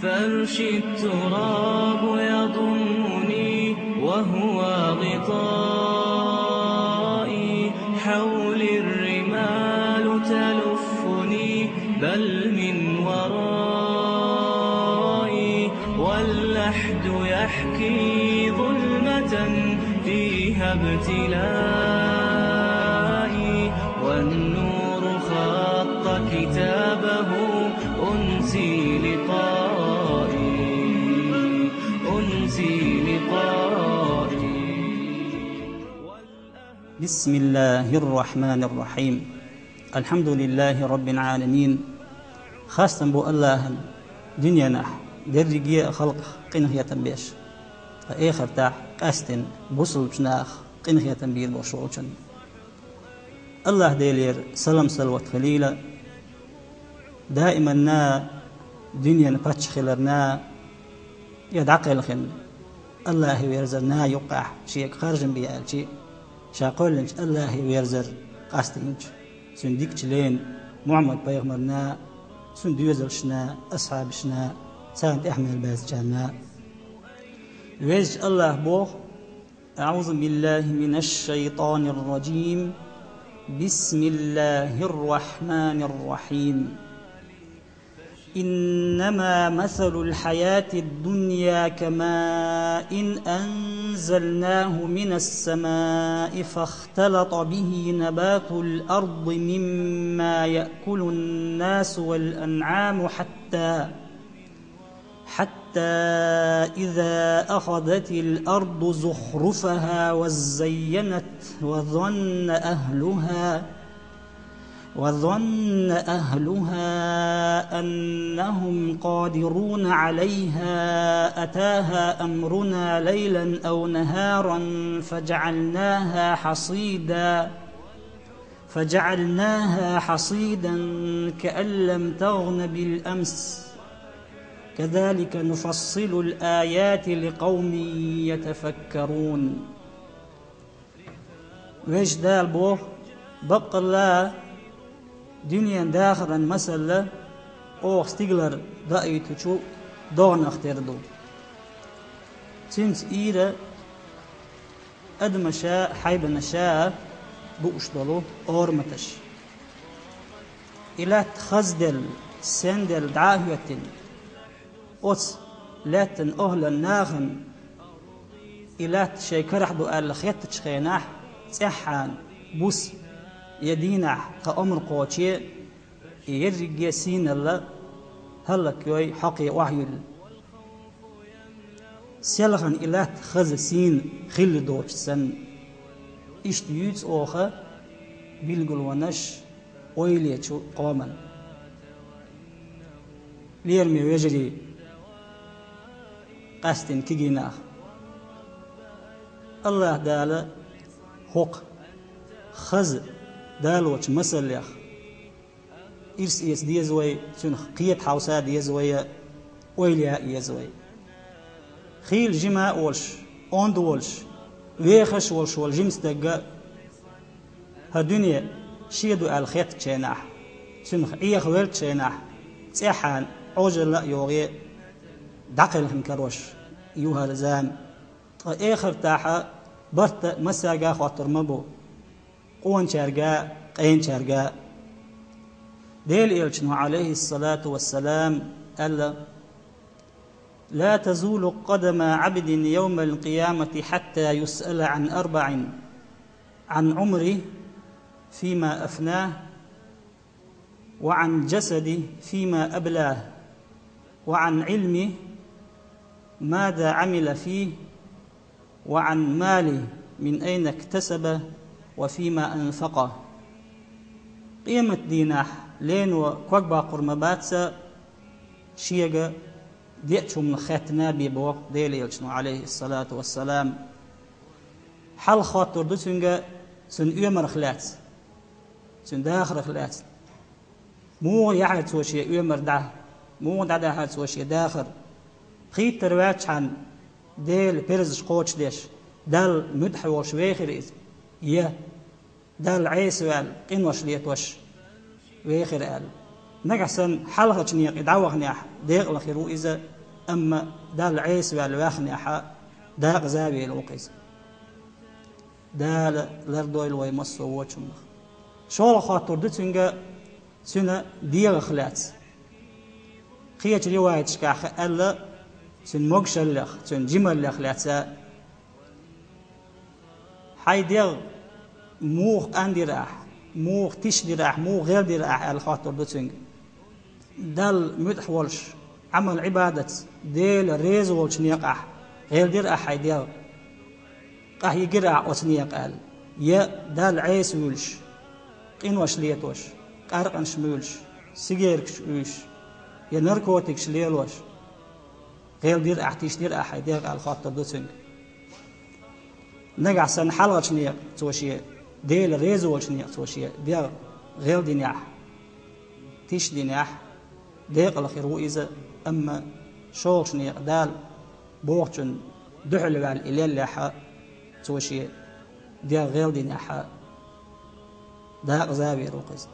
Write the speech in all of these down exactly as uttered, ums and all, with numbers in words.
فرش التراب يضمني وهو غطائي، حولي الرمال تلفني بل من ورائي، واللحد يحكي ظلمة فيها ابتلائي، والنور خط كتابه أنسي لقائي، أنسي لقائي. بسم الله الرحمن الرحيم. الحمد لله رب العالمين. Хастам бу Аллахьан, дуьненахь дерриге а халкъах къинхетам беш, ткъа эхартахь къаьстина бусулбачу нахах къинхетам бийр болуш волчун. Аллахь Делера салам-салават хилийла, даиманна дуьненан паччахь хиларна, я дӀакхелхина Аллахье верзарна юккъехь шега харжам бе аьлчи, ша кхоьллинчу Аллахье верзар къастийначу, цуьнан дикачу лена Мухьаммад-пайхамарна, цуьнан доьзалшна, асхьабашна, царна тӀаьхьа мел баьзначарна. Везачу Аллахьа боху: أعوذ بالله من الشيطان الرجيم. بسم الله الرحمن الرحيم. إنما مثل الحياة الدنيا كماء أنزلناه من السماء فاختلط به نبات الأرض مما يأكل الناس والأنعام حتى حتى إذا أخذت الأرض زخرفها وزينت وظن أهلها وظن أهلها أنهم قادرون عليها أتاها أمرنا ليلا أو نهارا فجعلناها حصيدا فجعلناها حصيدا كأن لم تغن بالأمس كذلك نفصل الآيات لقوم يتفكرون. Везачу Дала боху: баккъалла дуьненан дахаран масалла оха стигалара даийтучу догӀанах тера ду. Цуьнца ийра адамаша а, хьайбанаша а бууш долу ораматаш. И латта хазделла, сенделла дӀа а хӀоьттина, оцу лаьттан охӀлан нахана и латта шайн карахь ду аьлла хеттачу хенахь, цӀеххьана, буса я дийнахь тхан омра кхоче, и ерриге а сийналла хӀаллакйой, хьокхе охьаюьллу. Селхана и латта хаза, сийна хилла доцуш санна. Иштта юьйцу оха билгалонаш ойла ечу къоман. Лераме вежарий, къаьстина кегий нах. Аллахь Дала хӀокху хаза далочу масаллех ирс эца деза вай, цуьнах кхета хьовса деза вай, ойла яа еза вай. Хийла жима а волуш, онда волуш, вехаш а волуш волу жима стагга хӀара дуьне шен ду аьлла хеттачу хенахь, цуьнах Ӏеха веллачу хенахь, цӀеххьана, Ӏожалла а йогӀе, дӀакхелхина карош ю хӀара зама. Ткъа эхартахьа барт а массаьрга а хоттур ма бу, къоначаьрга а, къеначаьрга а. Делан Элчано, Ӏалайхиссалату вассалам, аьлла: لا تزول قدما عبد يوم القيامة حتى يسأل عن أربع: عن عمره فيما أفناه، وعن جسده فيما أبلاه، وعن علمه ماذا عمل فيه، وعن ماله من أين اكتسبه وفيما أنفقه. Къематдийнахь лено ког баккхур ма бац шега деачу хӀуманах хеттина бен, боху Делан Элчано, Ӏалайхиссалату вассалам. Хьалха хоттур ду цуьнга цуьнан оьмарх лаьцна, цуьнан дахарх лаьцна. Муха яхьара цо шен оьмар дӀа, муха дӀадаьхьара цо шен дахар? Пхийттара ваьлчхьана, Делан парзаш кхочушдеш, Далла муьтӀахь волуш вехира иза, я Далла Ӏеса ваьлла, къинош летош вехира аьлла. Нагахь санна хьалхарчу некъе дӀаваханехь, декъала хир ву иза, амма Далла Ӏеса ваьлла ваьхнехьа, декъаза а вер ву-кх иза. Дала лардойла вай массо а вочунах. ШолгӀа хоттур ду цуьнга цуьнан дегӀах лаьцна. Кхечу риваяташкахь аьлла, цуьнан могушаллех, цуьнан жималлех лаьцна. Хьайн дегӀ муха къандира ахь, муха тишдира ахь, муха гӀелдира ахь аьлла хоттур ду цуьнга. Далла муьтӀахь волуш, Ӏамал-Ӏибадатца, Дела реза волчу некъахь гӀелдира ахь хьайн дегӀ, къахьийгира ахь оцу некъа аьлла, я Далла Ӏеса вуьйлуш, къинош летош, къаьркъанаш муьйлуш, сигеркаш уьйш, я наркотикаш лелош, гӀелдира ахь, тишдира ахь хьайн дегӀ аьлла хоттур ду цуьнга. Нагахь санна хьалхарчу некъа цо шен, Дела реза волчу некъа цо шен дегӀ гӀелдинехь, тишдинехь, декъала хир ву иза, амма шолгӀачу некъа Дала бохучунна дуьхьал ваьлла и леллехьа, цо шен дегӀ гӀелдинехьа, декъаза а вер ву-кх иза.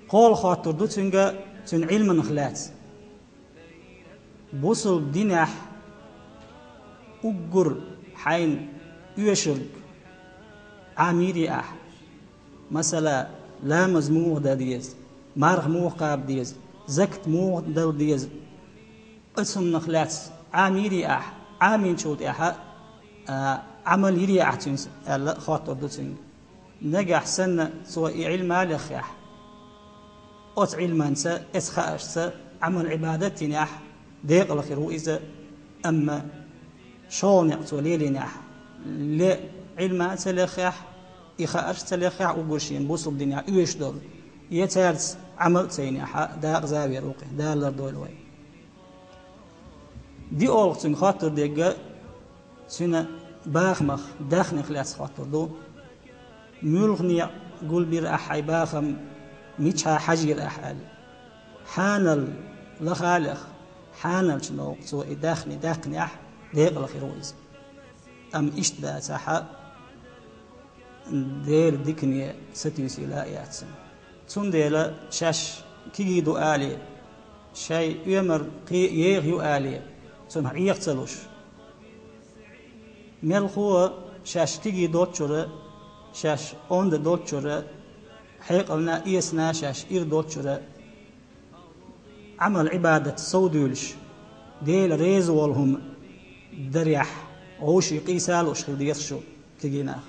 КхоалгӀа хоттур ду цуьнга цуьнан Ӏилманах лаьцна. Бусалба динехь уггар хьайна оьшург Ӏамийре ахь. Масала, ламаз муха дан деза, марха муха кхаба деза, закат муха дала деза. Оцунах лаьцна Ӏамийре ахь, Ӏамийначул тӀаьхьа, а, Ӏамал йийре ахь цуьнца аьлла хоттур ду цуьнга. Нагахь санна цо и Ӏилма а леххехь, оцу Ӏилманца, эцу хааршца Ӏамал-Ӏибадат а йинехь, декъала хир ву иза, амма шолгӀа некъ цо лелийнехь, ле Ӏилма а ца леххехь, и хаарш а ца леххехь, уггар шена бусалба динехь оьшуш долу, я цаьрца Ӏамал а ца йинехьа, декъаза а вер ву-кх и, Дала лардойла вай. ДиолгӀа цуьнга хоттур дерг цуьнан бахамах, даьхнех лаьцна хоттур ду. Муьлха некъа гулбира ахь хьайн бахам, мичахьа хьажийра ахь аьлла. Хьанал лаха а леха, хьаналчу новкъа цо и даьхни даьккхинехь, декъала хир ву иза. Амма иштта дацахьа, Делан дикане сатуьйсийла а яц цуьнан. Цундела шаьш кегий ду алий, шайн оьмар кхин а еха ю алий, цунах Ӏеха ца луш. Мелхо а шаьш кегий доцучуьра, шаьш онда доцучуьра, хьекъална а, эсана а шаьш ира доцучуьра, Ӏамал-Ӏибадат совдуьйлуш, Дела реза волу хӀума дарехь, вовшийн къийса а лууш хила деза шу, кегий нах.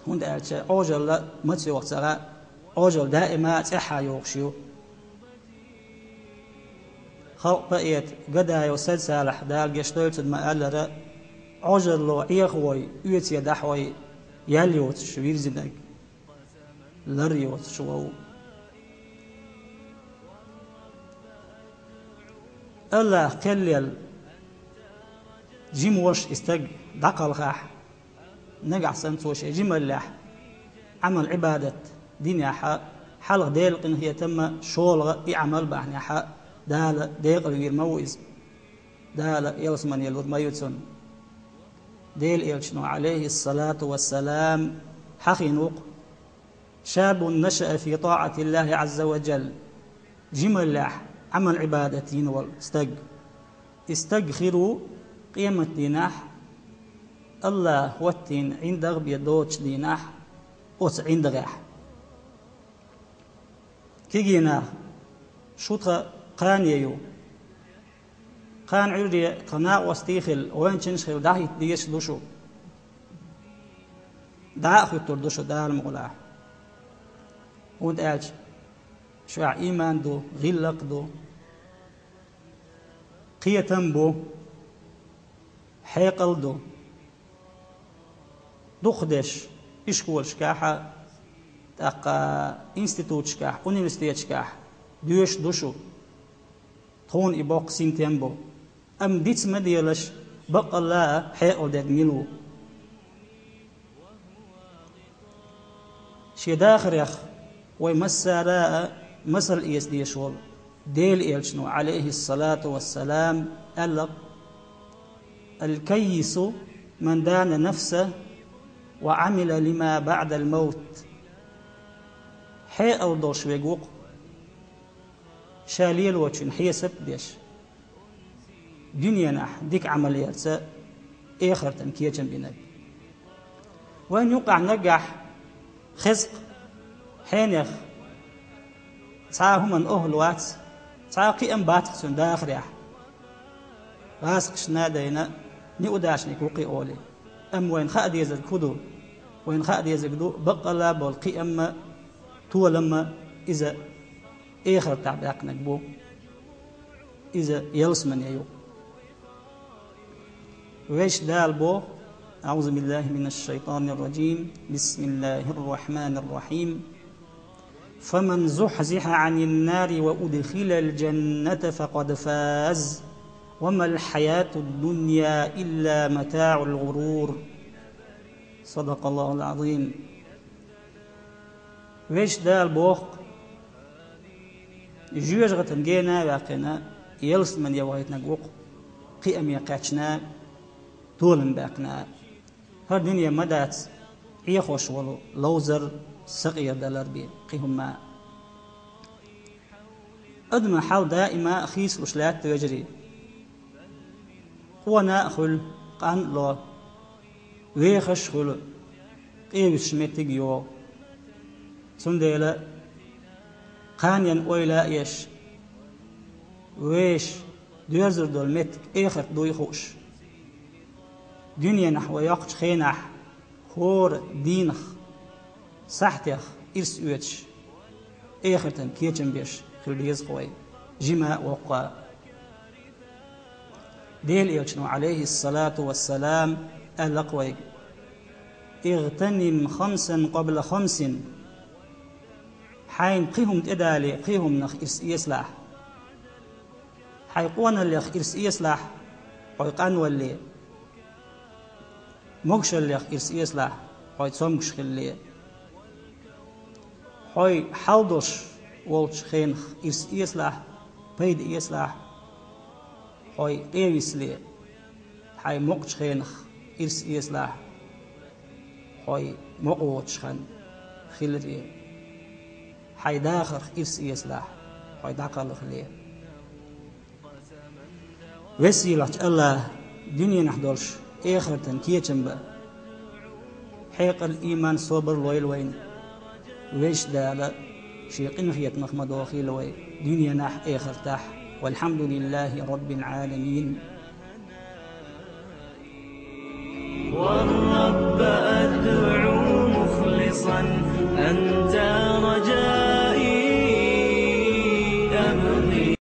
ХӀунда аьлча Ӏожалла маца йогӀу ца хаьа, Ӏожалла даима а цӀеххьа йогӀуш ю. Халкъан поэта Гадаев Сайд-Салахь, Дала гечдойла цунна, ма-аллара: «Ӏожалло Ӏехавой, оьцедахьой, ял йоцуш вирзинарг лар йоцуш вов». АллахӀа кхеллел жима волуш и стаг дӀакхалхахь, нагахь санна цо шен жималлехь Ӏамал-Ӏибадат динехьа, хьалха Делан къинхетамма, шолгӀа и Ӏамал бахьанехьа, Дала декъалвийр ма ву иза. Дала ялсамане лур ма ю цунна. Делан Элчано, Ӏалайхиссалату вассалам, хьахийна ву-кх: «Шабун нашаа фи таатиллахи Ӏазза ва джалл». Жималлехь Ӏамал-Ӏибадат йина волу стаг. И стаг хир ву къематдийнахь, АллахӀ хӀоттийна ӀиндагӀ бен доцучу дийнахь, оцу ӀиндагӀехь. Кегий нах, шу тхан кхане ю. Кхана Ӏуьйре тхан накъостий хилла, гӀоьнчанаш хилла дӀахӀитта дезаш ду шу. ДӀа а хӀуьттур ду шу Дала мукъалахь. ХӀунда аьлча шуьгахь ийман ду, гӀиллакх ду, кхетам бу, хьекъал ду. Дукхахдерш ишколашкахь а, тӀаккха институташкахь, университеташкахь доьшуш ду шу. Тхуна и боккха синтем бу. Амма диц ма делаш, баккъалла а хьекъал дерг мила ву. Шен дахарех вай массара а масал эца дезаш волу Делан Элчано, Ӏалайхиссалату вассалам, аьлла: «Аль-каййису ман дана нафсаху ва Ӏамила лима баӀдал мавт». Хьекъал долуш верг ву-кх ша лелочун хьесап а деш, дуьненахь дика Ӏамал ярца эхартан кечам бинарг. Вайн юкъахь наггахь хезкъ хьенех цхьа а хӀуманна охӀла вац, цхьа а кхиам бац цуьнан дахарехь. ГӀазкхашна а дайна, неудачник ву кхин олий. Амма вайна хаа дезарг хӀун ду? Вайна хаа дезарг ду, баккъалла а болу кхиамма, толамма иза эхартахь баьккхинарг бу. Иза ялсамане ю. Везачу Дала боху: أعوذ بالله من الشيطان الرجيم. بسم الله الرحمن الرحيم. فمن زحزح عن النار وأدخل الجنة فقد فاز وما الحياة الدنيا إلا متاع الغرور. صدق الله العظيم. Везачу Дала боху: жоьжахатан гена а ваьккхина, ялсамане вахийтинарг ву-кх кхиаме кхаьчна, толам баьккхина. ХӀара дуьне ма дац Ӏехош волу ловзар, сакъерадалар бен кхин хӀумма а. Адаман хьал даима а хийцалуш лаьтта, вежарий. Къона а хуьлу, къан а ло, вехаш а хуьлу, къевисчу меттиг а йогӀу. Цундела кханенна ойла а еш, вешан доьрзур долу меттиг эхарт дуй хууш, дуьненахь вай йоккхучу хенахь хӀора дийнах, сахьтех ирс оьцуш, эхартан кечам беш хила деза-кх вай, жима а, воккха а. Делан Элчано, Ӏалайхиссалату вассалам, аьлла-кх вайга: اغتنم خمسا قبل خمس. Хьайна кхин хӀума тӀедале, кхин хӀуманах ирс эцалахь. Хьайн къоналлех ирс эцалахь, хьо къанвалале. Могушаллех ирс эцалахь, хьо цомгуш хилале. Хьо хьал долуш волчу хенах ирс эцалахь, пайда эцалахь, хьо къевисале. Хьайн мукъачу хенах ирс эцалахь, хьо мукъа воцуш хан хиларе. Хьайн дахарх ирс эцалахь, хьо дӀакхалхале. Веза-Сийлахьчу АллахӀа дуьненахь долуш эхартан кечам бан, хьекъал, ийман, собар лойла вайна. Везачу Дала Шен къинхетамах ма дохийла вай дуьненахь а, эхартахь а. والحمد لله رب العالمين. والرب أدعو مخلصا، أنت رجائي أبغي.